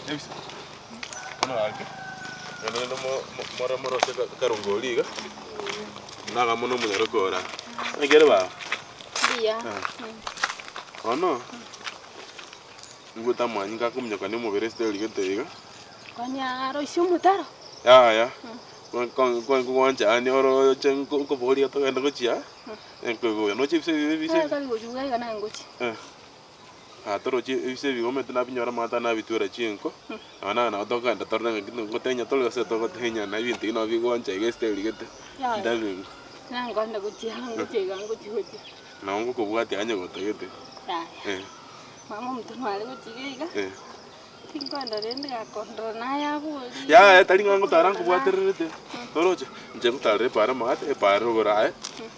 Ebise. Bono gaki, naende rende mo- mo- more morose akarongori iga, naga mono omonyaroke ore aa. Naki ere baba? Mbuya. Bono, nigo otamanyinga akominyokania omobere ase erigete iga. Konya roisia omotaro. Yaya, nkogwancha yaani oroche nkoboria togende gochia, nkoigwa noche ebise ebi ebise ebi. Tari gochia iga naye ngochia. Ah, torochi ebise ebi omanyete nabinyora amato nabitwera chinko, nonya naye nabo tokogenda torore ng'aki ngotenya tore gose togotenyana ebinto ebi nabo bigwancha iga esiteri gete, Yaya. ndabingo. Naye nkoenda gochia ngochia iga ngochia gochia. Nabo ngokobwatia onye gotagete. Yaya. Eh. Mama omonto nare gochia iga iga. Eh. Tinkoenda rende gakondora naye aborie. Yaya tari ng'a ngotara nkobwatererete, toroche? Inche ngotarera epaara maate, epaara rogoro aye,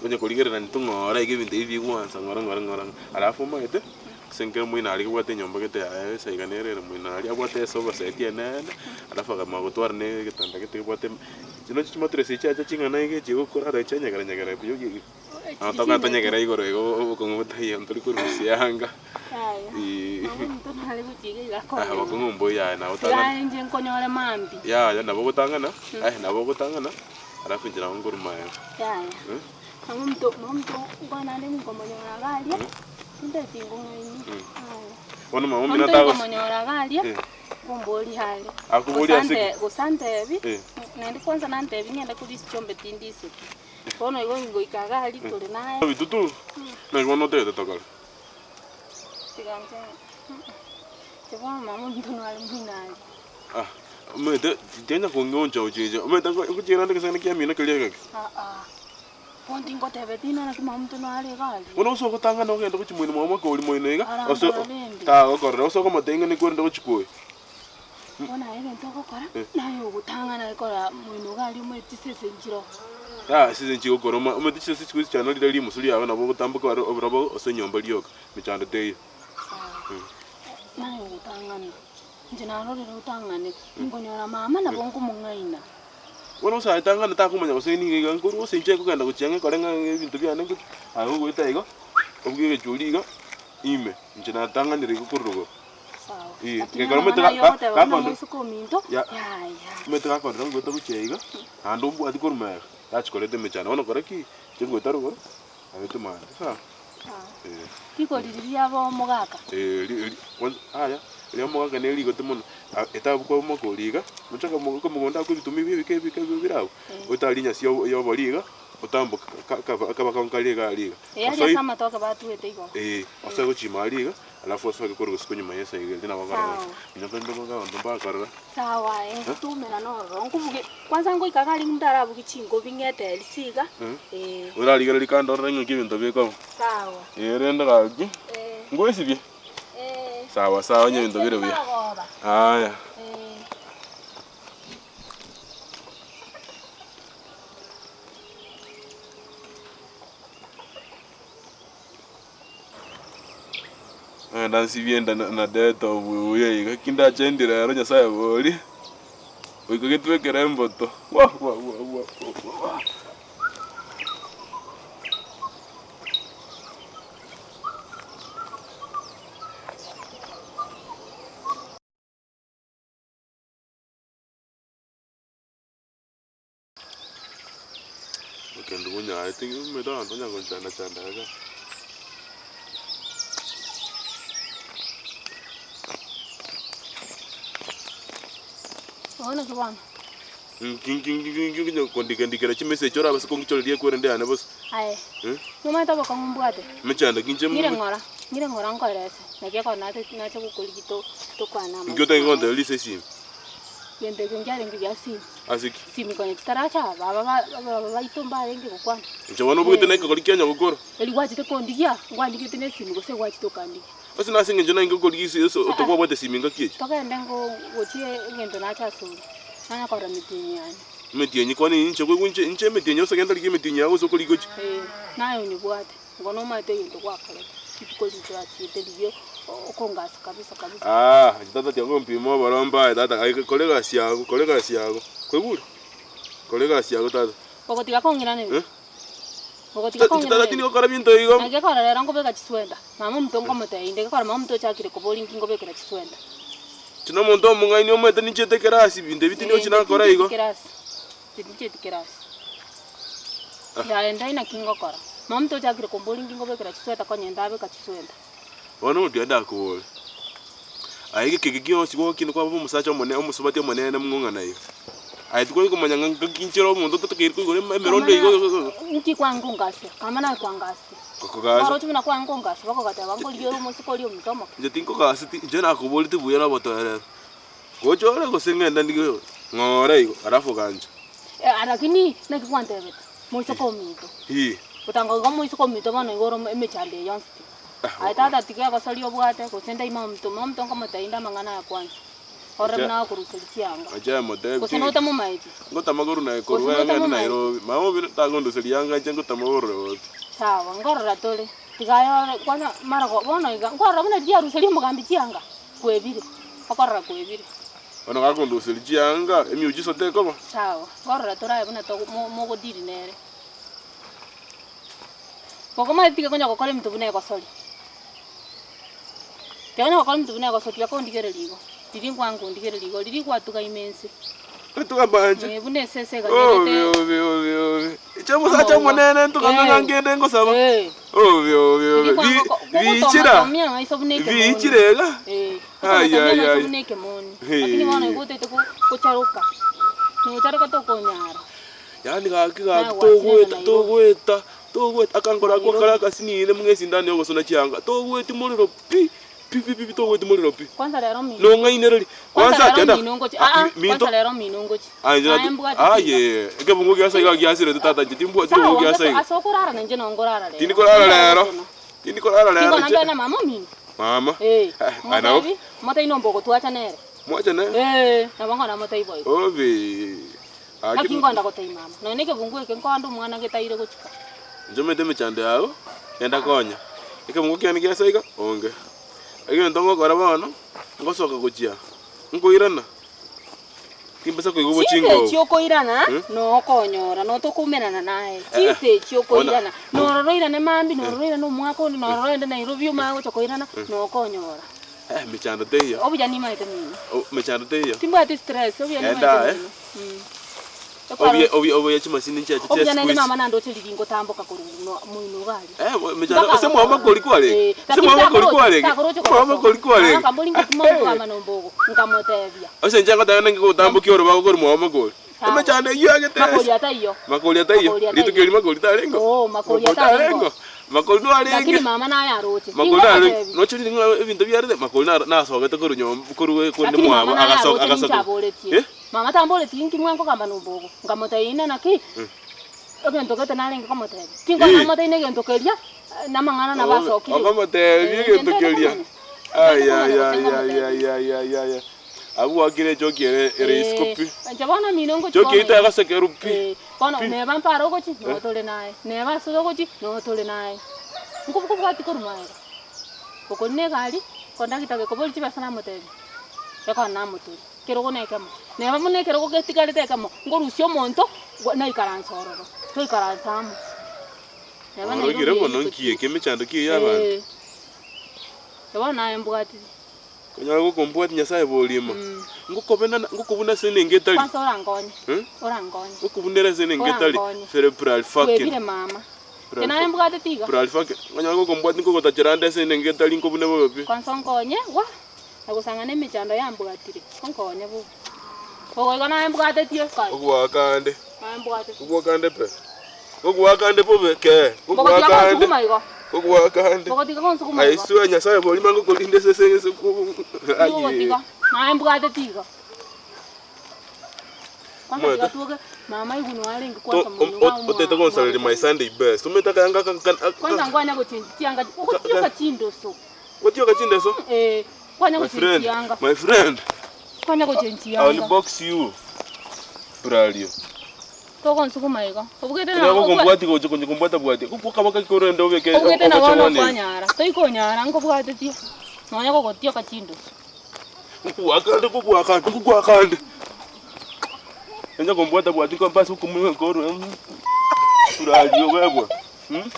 onye korigerera intwe ng'ora iga ebinto ebi bigwansa ng'ora ng'ora ng'ora, alafu omanyete, ase ekero moino aria abwate enyomba gete yaye ase iga nere ere moino aria, abwate esofa set enene, alafu akamanya gotwara na egetanda gete kebwate chinochi chimatress echi chiacha ching'ana iga echi okorara chianyegera nyegera buya. Nabo tokonyara tonyegere igoro igo obokong'u botaiyo ntori korusia anga. Aya obokong'u mboiyo aye nabo otang'ana. Yaya nabo ogotang'ana, aye nabo ogotang'ana alafu inche nabo nkorwa magega. Bono mama omino tagos- Akoboria ase ki? Bono igo ingoika iga aria tore naye. Ebitutu, naki bono otagete tokore? Tiga inche inche bono mama ominto nare moino aria. Ah, omanyete tianya kong'oncha gochia omanyete ngochia rende egesani kiamino keria egeke. Aa, bono tingotebeti naki mama ominto nare iga aria. Bono ase ogotang'ana ogende gochia moino mwao mwaka oria moino iga, Arandora ase rende. tagokorora ase okomotebia ng'a nikwerende gochia koyia. Bono aye egento ogokora, naye ogotang'ana gekora moino iga aria omanyete chisese nchiroo. Yaya chisese nchigokora oma omanyete chisese chikoisi chichana riria rimusu riago nabo ogotamboka ore oborobwo ase enyomba rioka mechando teiyo. Sawa, naye ogotang'ana, inche narorire otang'ane, nkonyora mama nabo nkomong'aina. Bono ase ayetang'ane takomanya gose nigo iga nkorwa gose inche nkogenda gochia ng'ekore ng'a ebinto biane ngochi, aye ogoeta igo, obuge egechuri iga ime, inche natang'anire igo korwa rogoro. Sawa. Lakini amang'ana ayio ogoteba buna moiseke ominto, Ya. yaya. Omanyete gakondera ngoeta gochia iga, naende ombwati korwa magega, yachi koreta emechando. Bono kora ki? Inche ngoeta rogoro, naete maate, sawa? Sawa. Eh. Rigori riria riabo omogaka. Eh, ri ri kwanza aya, riria omogaka ne rigote mono, a etabu kwa omokori iga, mochake omo omogondo akwo ebituma ebi ebike ebike bire abwo, otari enyasi ya ya obori iga, otamboke ka ka akabaka nkare iga aria iga. Eeh aria Osoi ase amatoke batuete igoro. eh, osoe gochima aria iga. Alafu osoke korwa gose konyuma Yeso iga erio nabo bakarora. Sawa. Inwe korende boka abanto mbakorora. Sawa aye ngotumera nororo nkobuge kwanza ngoika iga aria ntarabugia chingobi ng'ete erisi iga eh. Orarigereria kando orore ng'aki ebinto bikoba. Sawa. Ee rende gaki, Eh. ngoesibie? Eh. Sawa sawa onye ebinto bire buya. Marogoba. Aya. Eh. Naenda nsibie enda na deta obuya iga, ki ndachendi rero Nyasaye bori, goika getwekere emboto wa wa wa wa wa wa. Kende bonyaete omanyete abanto banya gochanda chanda iga. Bono naki bono? Nki nki nki nki nki kondika ndikera chimessage orabase kongichoreria ekwerende yane bosa. Aye, Eh? nomanyete obokong'u mbwate? Emechando ki inche Ng'ire ng'ora, ng'ire ng'ora nkoerese, naki ekero nache nache gokorigia to tokwane Nki amang'ana otagete aya. gontebia risa esimi? Gento ekio nkiarenge gia simi. Ase ki? Simi konya chitaracha aba, baba ba baba baito mbarenge gokwana. Inche bono obugete na ekegori kia nyogokoro. Eri gwachete kondigia, nkwandigete na esimi gose gwachete okandigia. Ase nase eng'encho nainge okorigia ase ase otokwabwate esimi ngaki echi. Togende ngo gochie egento nache asore, nanye korora emetienyi yane. Emetienyi kwani inche koigwa inche inche emetienyi ase gento rigia emetienyi yago gose okorigia gochia. Ee, naye onyebwate. Igo nomanyete egento gwakorete, rituko ritrachiete riria okongasa kabisa kabisa. Aah, inche tata tiga gompima oborombe aye tata, aye kora egasi yago, kora egasi yago, kwaigure? Kora egasi yago tata. Ogotiga kong'iraneria? Eh? Ogotiga Inche tata kong'iraneria? tindi gokora binto igo. Naki ekero rero nkobeka chiswenta, mama omonto nkomotebia inde, ekero mama omonto ochakire koboria inki nkobekera chiswenta. Inche na omonto omong'aini omanyete ninchiete ekerasi, ebinto ebi tindi gochia nakora igo. Tinchieti kerasi. Yaye ndai naki ngokora. Mama tochakire komboria inki ngobekera chisweta konya ndabeka chisweta. Bono omonto oria ndakobore, aye egeka eke gionsi gwagokina kwaba omosacha omone omosubati omonene mong'ana iga. Aye tikwari komanya ng'a ngaki inche ore omonto otatakeire koigora emerondo igo igo. Inki kwangongasia? Kama naye kwangasia. Gokogasa. Kwaroche buna kwangongasia bakogateba ngorigia ore omosike oria ominto omoke. Inche tinkogaseti, inche nakoboreti buya na obotoereru. Gocha ore gose ng'ende ndige ng'ore igo, alafu ogancha. Lakini naki kwantebete, moiseke ominto. Hii. Gotanga igo moiseke ominto bono igo ore emechando eye yonsi pi. Aye tata tiga egosoria obwate, gose ndaime omonto, omonto nkomotebia inde amang'ana aya kwansa. Orore buna agokoruseria chianga. Ache amotebi, Gose notamomaeti. Ngotama korwa naye Gose korwa ng'ende notamomaeti. Nairobi. Mama omino takonduseria yanga inche ngotama korwa Nairobi. Sawa, nkorora tore. Tiga aye ore kwanza mara bono iga, nkorora buna riria aruseria omogambi chianga, kwebire, okorora kwebire. Bono gakonduseria chianga, emiujiza tekoba. Sawa, nkorora tore aye buna togo mo mogodili nere. Gokomanya tiga konya gokora ebinto buna egosori. Tiga konya gokora ebinto buna egosori, tiga kondigereria igo, riria nkwango kondigereria igo, riria gwatuga ime ense. Etuga mbanche. Eh, buna esese eganyerete. Obe obe obe obe. Inche omosacha Amauga. omonene ntugame ng'a Eh. ngende ngosaba. Eh. Obe obe obe. Riria kwango ko- Biichira. gogotomatomia amaiso buna ekemoni. Biichira iga. Eh, Ai, gotomatomia ai, amaiso ai. buna ekemoni. Lakini bono igo otaete ko- kocharoka. Nocharoka tokonyara. Yaani gaki gaki Nagwachire togoeta na Nairobi. togoeta togoeta akankora akwo Nairobi. kare akasinini muna esindano ya ogosona chianga togoetia morero pi pi pi pi togoetia morero pi. Kwanza rero mino. Nong'ainereria Kwanza kwanza rero genda mino ngochi. ah, Ah, ah, minto kwanza rero mino ngochi. Ah, inche Naye natu- mbwate tiga. aye ekebungo giasa iga giasirete tata inche timbwati Sawa, kebungo giasa ase iga. ase okorara na inche noo nkorara rero. Tindi korara rero. Tindi korara rero Tingo inche. nambe na mama omino. Mama. Eh. Ah, nabo. Motebi, motebi nomba ogotwacha nere. Mwacha nere? Eh, nabo nkona motebi boigo. Obe. Naki nkonda gotebia mama, nonya nekebungo eke nkonde omwana getaire gochika. Inche omanyete emechando yao, genda konya. Ekebungo kiane giasa iga, onge. Egento ngokora bono, ngosoka gochia, nkoirana, timbasa koigwa obochinga Chinsa obo. echi okoirana, Eh? nokonyora, notokumerana naye. Eh, Chinsa echi okoirana, Ona- nororo oirane mambia, nororo oirane omwaka onde, nororo oende Nairobi omanye gocha koirana, nokonyora. Eh, mechando teiyo. Obuya nimaete mino. O- mechando teiyo. Timbwati stress, obuya Enda, nimaete eh. mino. Mm. Obuya obuya obuya chimasini nchiache chia Obuya naende siku hizi. mama nandoche riria ngotamboka korwa no- moino iga aria. Eh, mo- mechando ase mwama kori kwarenge. Ase mwama kori kwarenge. Mwama kori kwarenge. Akambori ngokuma omogamba nombogo, nkamotebia. Ase inche ngoteba naki gotambokia orobago korwa mwama kori. Sawa. Emechando eyio agete Makori ataiyo. Makori ataiyo. Makori ataiyo. Rituko erio makori tarengo. Oo, makori atarengo. Makori Lakini narenge. mama naye aroche. Makori narenge. Tingomotebi. Noche riria ng'a ebinto biarete makori naro nasogete korwa nyomba korwa korwa Lakini mwabo mama naye agasoka aroche agasoka. ninche aboretie. Eh? Mama tamboretie inki mwankogamba nombogo. Nkamotebia ina naki egento gete narenge komotebia. Tinkonya Eh. namotebia negento keria namang'ana nabo asokire. Okomotebia Eh, egento intete keria. komanya. Ai Intete ai komanya gose ai ai ngomotebia. ai ai ai ai ai. Abwo gwakire echoki ere ere isiko pi. Eh, inche bono mino ngochi Choki bono yaito iga. yagasekerwa pi. Eh, bono Pi. neba mpare ogochi, noo tore naye, neba ase ogochi, noo tore naye. Nkobwati korwa magega, okorina egari, kondakita gekoboria chibesa namotebia, ekero namotoria, kerogo na ekemo, neba buna ekerogo getigarete ekemo, nkorusia omonto, gwa naikaransa ororo, toikaransa amo. Neba Orogire Nairobi bono eywo nki tochiete. eke emechando ki eye y'abanto. Eh, bono naye mbwatire. Konyora gokombwatia Nyasae borimo, ngokobena ngokobuna ase enengo etari. Kwanza orankonye, Eh? orankonye. Ngokobunera ase enengo etari. Orankonye. Cerebral fucking. Kwebire mama. Inche naye mbwatete iga. Cerebral fucking. Konyora gokombwatia nkogotachera ande ase enengo etari nkobune bobe pi. Kwanza onkonye, gwa, nagosang'ana emechando yambwatire, onkonye bobe. Ogoiga naye mbwatetie kai. Ogoaka ande. Naye mbwatete. Ogoaka ande pe. Ogoaka ande bobe ke. Mbogotiga Ogoaka ande. gonsuguma igo. Ogoaka ande. Mbogotiga gonsuguma igo. Aiswe Nyasaye borima ngokorinde ase ase ase aye. Nigogotiga. Naye mbwatete igo. Kwanza Omanyete? tiga tuoge mama igunu arenge To- kwanza om- moino ot- otete gonsareria my Sunday best. Omanyete akayanga aka- aka- aka- Kwanza ngwanya gochenji chianga. Ogotioka chindoso. Gotioka chindeso? Eh, kwanya My gochenji friend, chianga. my friend. Kwanya gochenji I will chianga. box you. Brario. Togonsuguma igo. Obugete na Nigo gokombwati gocha konye kombwata bwati. Gokabaka korende obeke Obugete na bono ogoche one. kwanyara. Toikonyara nkobwatetie. Nonya gogotioka chindoso. Gokuakande gokuakande gokuakande. Onye kombwata bwati nkombase okomuya nkorwe. Brario bwebwa. Hmm?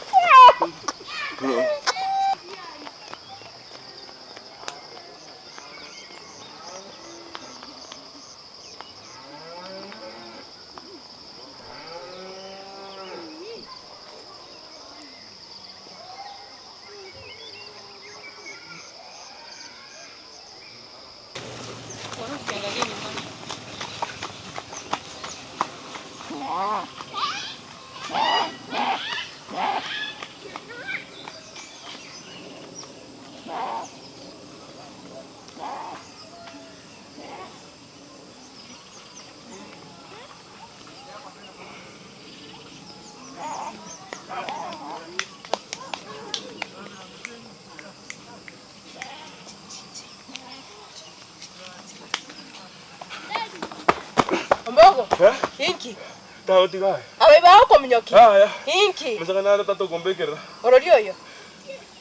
Ombogo, Eh? inki? Tago tiga aye. Abaibori bagokominyokia? Yaya. Inki? Mosaka nare tata okombekerera. Orori oyo?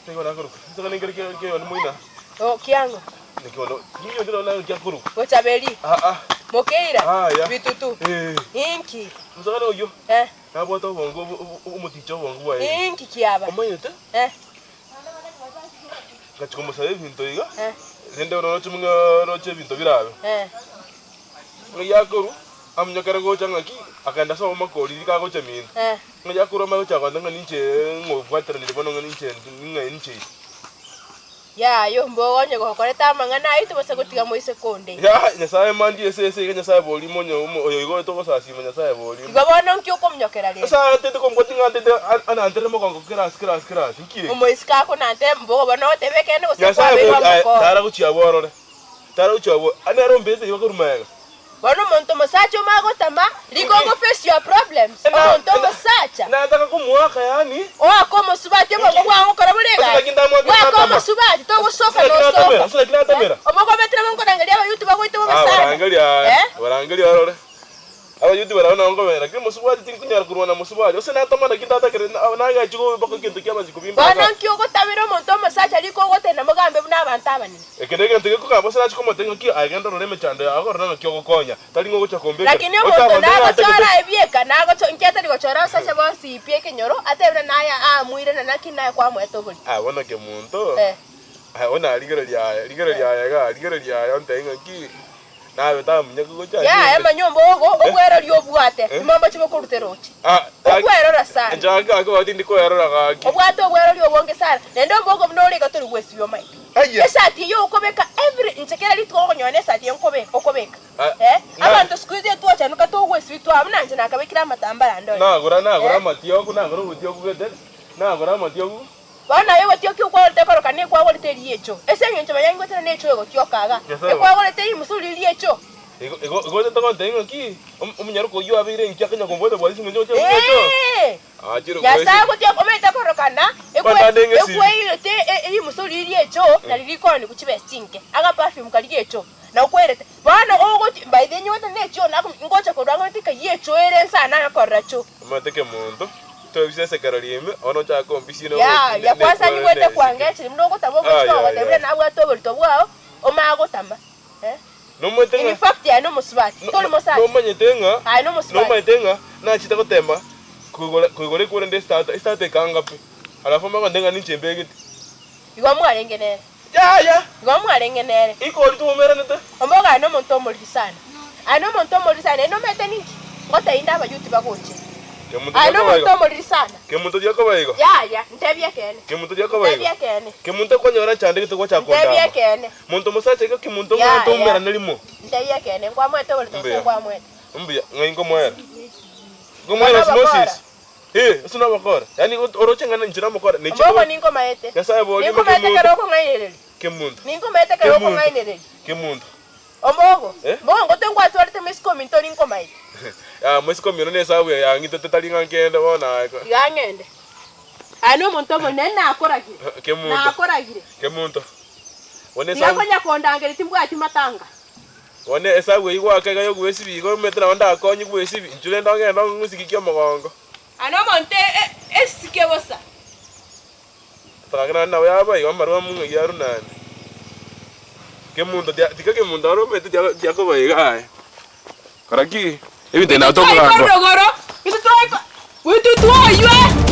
Nigo nakorokwa. Mosaka nengere kia kia yoni moina. Oh, kiang'o? Naki bono ninyo ndire nayo kia korokwa. Bochaberi? Ah ah. Mokeira? Aya. Bitutu? Eh. Inki? Mosaka noyio. Eh. Nabwate obongo omoticha obongo bwaye. Inki kiaba? Omanyete? Eh. Ngachia komosaba ebinto iga, Eh. rende oroche buna oroche ebinto birabe. Eh. Ng'ai akorwa, amunyokere gocha ng'aki, akagenda ase obomakori riria kagocha minto. Eh. Ng'ai akorwa amanye gocha gontebia ng'a ninche ng'obwateranire bono ng'a ninche ng'a ninche ise. Yaya ombogo onye gokorete amang'ana ayio tobasa gotiga moiseke onde. Yaya, Nyasaye mambia ase ase iga Nyasaye borimo onye omo oyo igo togosasima Nyasaye borimo. Igo bono nki okomunyokera rende? Ase atete kombwatia ng'a atete anantere mogongo kerasi kerasi kerasi nki eke? Omoiseke akonante mbogo bono ogoteba ekeene gose Nyasaye kwabeirwe bori aye amokoro. tara gochia abwo orore, tara gochia abwo, nere ombete igo korwa magega. Bono omonto omosacha ome agotama, rika ogo face your problems. Ena- Omonto ena- omosacha. Nataka komoaka yaani. Oake omosubati obongo bwao gokora bore Ase egasi. naki ndamwake Bwake natama. omosubati togosoka Ase naki natamera, nosoka. ase naki natamera. Omogobetera bonkorangeria abayuti bagoite bobe Ah, sana. barangeria Eh? barangeria orore. Abayuti barabwo nabo nkobera, lakini mosubati tinkonyara korwana mosubati. Gose natama naki ntatakere nagachi mpaka egento kia amachiko bimbe Bono aka. nki ogotabera omonto omosacha rika ogotenda mogambe buna abanto abanene. Eke negento gekogamba gose nachi komotebia ng'aki aye genda orore emechando yao orore ng'aki ogokonya, tari ng'a ogocha kombekera. Lakini Ocha omonto gontebia ng'a nagochora atagete. ebieka, nagocho inki atari gochora abasacha bonsi pi ekenyoro, atebe buna naye aamuire na naki naye kwamoete oborimo. Aye bono kemonto, Eh. aye bono rigereria aye, rigereria aye igaa, rigereria aye ontebie ng'aki nabe tamunyaka gocha Yaya ase manya ombogo, obwerori obwate, Eh? timomba chibokorutera oche. Ah, gaki- Okwerora sana. Inche gaki gaki gaki tindi kwerora gaki. Obwate obwerori obonge sana, naende ombogo buna ore iga tori gwesibia omaete. Aya. Esati eyio okobeka every inche kera rituko okonyora nesati eye nkobeka okobeka. Ah, Eh, na- abanto siku hizi etwachanuka togwesibia twaba buna inche nakabekire amatambara ande oye. Nagora nagora Eh? amatioku nagora obotioku gete, nagora amatioku. Bono aye ogotiokia okwagorete koroka nekwagorete riicho, ase engencho manya ingwetera necho egotioka iga, Nyasae. ekwagorete rimusu riria ri'echo. Igo igo igo ochete gontebia ng'aki, omonyaroka oyio abeire inki akanya kombwata bwati ase engencho ogochia buna echo? Ee! Ah, chire Nyasae kwesi. agotioka omanyete korokana, ekwe Bandande ng'esibi. ekweirete e- rimusu riria ri'echo, nari rikoonigwa chibesa chinke, aga perfume karia gecho, na okwerete. Bono ogoti by the way nyote necho nakomi ngocha korwa ang'e tika yecho ere nsa nakorora cho. Omanyete kemonto, twebisa esekero riime, bono ochake kombisia Ya, ya kwanza nyigwete kwangechire buna ogotama omochie Ai, ai, ogoteba buna ai. nabwate oborito bwao, omanye gotama eh. Nomanyete In ng'a fact aye nomosubati, tori mosacha. nomanyete ng'a Aye nomosubati. nomanyete ng'a nachete gotema koigora koigora ekore estarter, estarter ekanga pi, alafu omanye gontebia ng'a ninche mbegete. Igo mwarenge nere. Yaya! Igo mwarenge nere. Ikori twaumeranete. Ombogo aye nomonto omoriri sana. Aye nomonto omoriri sana, naende omanyete ninki? Ngotebia inde Abayuti bagochire. Kemunto Aye tiakoba nomonto igo. omoriri sana. Kemunto tiakoba igo. Yaya, ntebie ekeene. Kemunto tiakoba igo. Ntebie ekeene. Kemunto okonyora nchandegete gwacha Ntebie kondama. ekeene. Monto mosacha iga kemunto Yaya. ng'a toumerane rimo. Ntebie ekeene, nkwamoete oborito gose Mbuya. nkwamoete? Mbuya, ng'ai nkomoera? Nkomoera Bono osmosis? abakora. Eh, ase nabakora. Yaani oroche ng'a inche namokora, na inche Ombogo ninkomaete. Nyasaye boria Ninkomaete kemunto. ekero okong'ainereria. Kemunto. Ninkomaete ekero Kemunto. okong'ainereria. Kemunto. Ombogo, Eh? mbogo ngote ngwatwarete moisiko ominto ninkomaete. Ya moisiko omino na esabu eye yang'itete tari ng'a nkende bono aye. Tiga ng'ende. Aye nomonto omonene nakoragire. Kemunto. Nakoragire. Kemunto. Bono Tiga esabu. konya kondangeria timbwati matanga. Bono esabu eyio goaka iga yogwesibia igo omanyete nabo ndakonye gwesibia, inchuo rende ogende ong'usikie omogongo. Aye nomonto esike bosa. Gaki naende nabo yaba igo amarwa amo ng'ai arwe naende. Kemunto tia tiga kemunto aro omanyete tia tiakoba iga aye. Kora ki? Ebinto ebi nabo Twaika tokogamba. orogoro, intwe twaika, intwe twoywe.